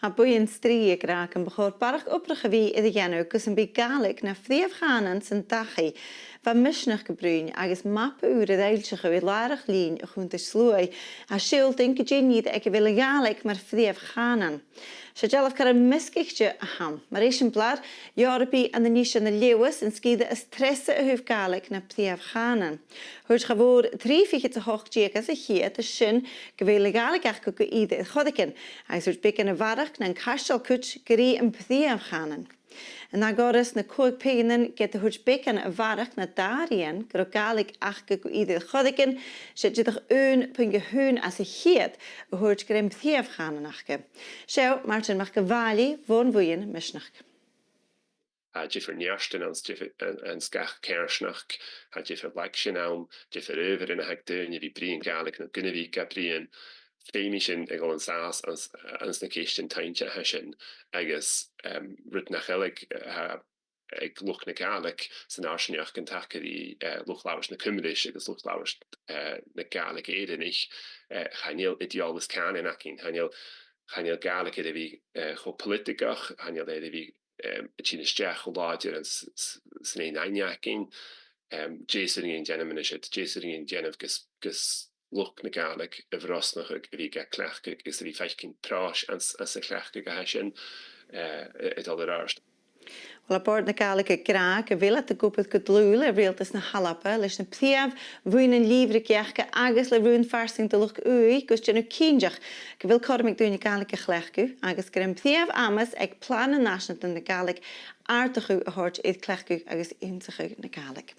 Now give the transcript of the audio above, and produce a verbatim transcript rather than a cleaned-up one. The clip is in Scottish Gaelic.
Tha buidheann strì ag ràdh gum bu chòir barrachd obrach a bhith air a dhèanamh gus am bi Gàidhlig na prìomh chànan san dachaigh. Bha Misneachd a' bruidhinn agus mapa ùr air fhoillseachadh air làrach-lìn a' chunntais-shluaigh, a' sealltainn gu dè an ìre aig a bheil a' Ghàidhlig mar phrìomh chànan. 'S e dealbh car measgaichte a th' ann. Mar eisimpleir, Eòrapaidh ann an Inis an Leòdhas an sgìre as treasa a thaobh Gàidhlig na prìomh chànan. Thuirt cha mhòr trì fichead 's a h-ochd deug às a' cheud às sin gu bheil a' Ghàidhlig aca gu ìre air choreigin, agus thuirt beagan a bharrachd nan cairteal cuid gur i am prìomh chànan. An agóras na còig pìosanan, ged a thuirt beagan a bharrachd na dà thrian gun robh Gàidhlig aca gu ìre air choreigin, 's e dìreach aon puing a h-aon às a' cheud a thuirt gur e am prìomh chànan aca. Seo Màrtainn MacAmhlaigh bhon bhuidheann Misneachd. Tha diofar neartan anns diofar, an, anns gach coimhearsnachd, tha diofar laigsean ann, diofar adhbharan a th' aig daoine a bhith a' bruidhinn Gàidhlig no gun a bhith ga bruidhinn. Feumaidh sinn a dhol an sàs anns, anns na ceistean toinnte a tha sin, agus, em, rud nach eil aig, eh, aig luchd na Gàidhlig san fharsaingeachd an taca ri, eh, luchd-labhairt na Cuimris agus luchd-labhairt, eh, na Gàidhlig Èireannaich, eh, chan eil ideòlas cànain againn, chan eil, chan eil Gàidhlig air a bhith, eh, cho poilitigeach, chan eil e air a bhith, em, a' tighinn a-steach cho làidir anns, s-, san fhèin-aithne againn. Em, dè 's urrainn dhuinn dèanamh a-nis, dè 's urrainn dhuinn dèanamh gus, gus luchd na Gàidhlig a bhrosnachadh, a bhith ga cleachdadh agus a bhith a' faicinn pròis anns, anns a' chleachdadh a tha sin, eh, a' dol air adhart. Uill, tha Bòrd na Gàidhlig ag ràdh gu bheil iad ag obair gu dlùth le Riaghaltas na h-Alba leis na prìomh bhuidhnean lìbhrigidh aca agus le raon farsaing do luchd-ùidh gus dèanamh cinnteach gu bheil cothrom aig daoine Gàidhlig a chleachdadh agus gur e am prìomh amas aig Plana Nàiseanta na Gàidhlig àrdachadh a thoirt air cleachdadh agus ionnsachadh na Gàidhlig.